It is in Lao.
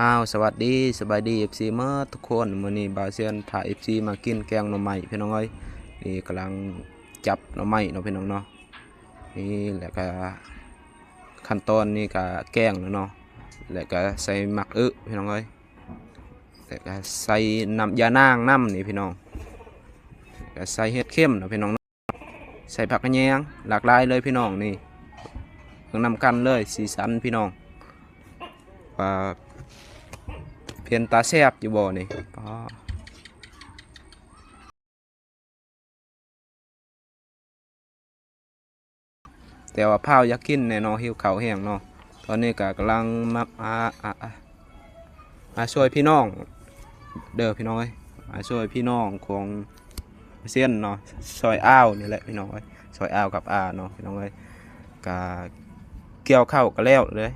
ອ້າວ ສະຫວັດດີ ສະບາຍດີ ເອັຟຊີ ໝົດທຸກຄົນ. ມື້ນີ້ບ່າວຊຽນພາ ເອັຟຊີ ມາກິນແກງໜໍ່ໄມ້ພີ່ນ້ອງເອີຍ. ນີ້ກຳລັງຈັບໜໍ່ໄມ້ເນາະພີ່ນ້ອງເນາະ. ນີ້ແຫຼະກະຂັ້ນຕອນນີ້ກະແກງແລ້ວເນາະ ແລະກະໃສ່ໝາກອຶພີ່ນ້ອງເອີຍ ແລະກະໃສ່ນ້ຳຢານາງນຳນີ້ພີ່ນ້ອງ ກະໃສ່ເຫັດເຂັມເນາະພີ່ນ້ອງເນາະ. ໃສ່ຜັກຂະແຍງຫຼາກຫຼາຍເລີຍພີ່ນ້ອງ. ນີ້ເບິ່ງນຳກັນເລີຍ ສີສັນພີ່ນ້ອງ ວ່າເປັນຕາແຊບຢູ່ບໍ່ນີ້. ແຕ່ວ່າພ້າວຢາກກິນແດ່ເນາະ ຫິວເຂົ້າແຮງເນາະ. ຕອນນີ້ກະກຳລັງມາ ອາ ອາ ອາ ອາ ຊ່ວຍພີ່ນ້ອງເດີພີ່ນ້ອງເອີຍ ມາຊ່ວຍພີ່ນ້ອງຂອງເຊນເນາະ ຊ່ອຍອ້າວນີ້ແຫຼະພີ່ນ້ອງເອີຍ ຊ່ອຍອ້າວກັບອາເນາະພີ່ນ້ອງເອີຍ. ກະກ່ຽວເຂົ້າກະແລ້ວເລີຍ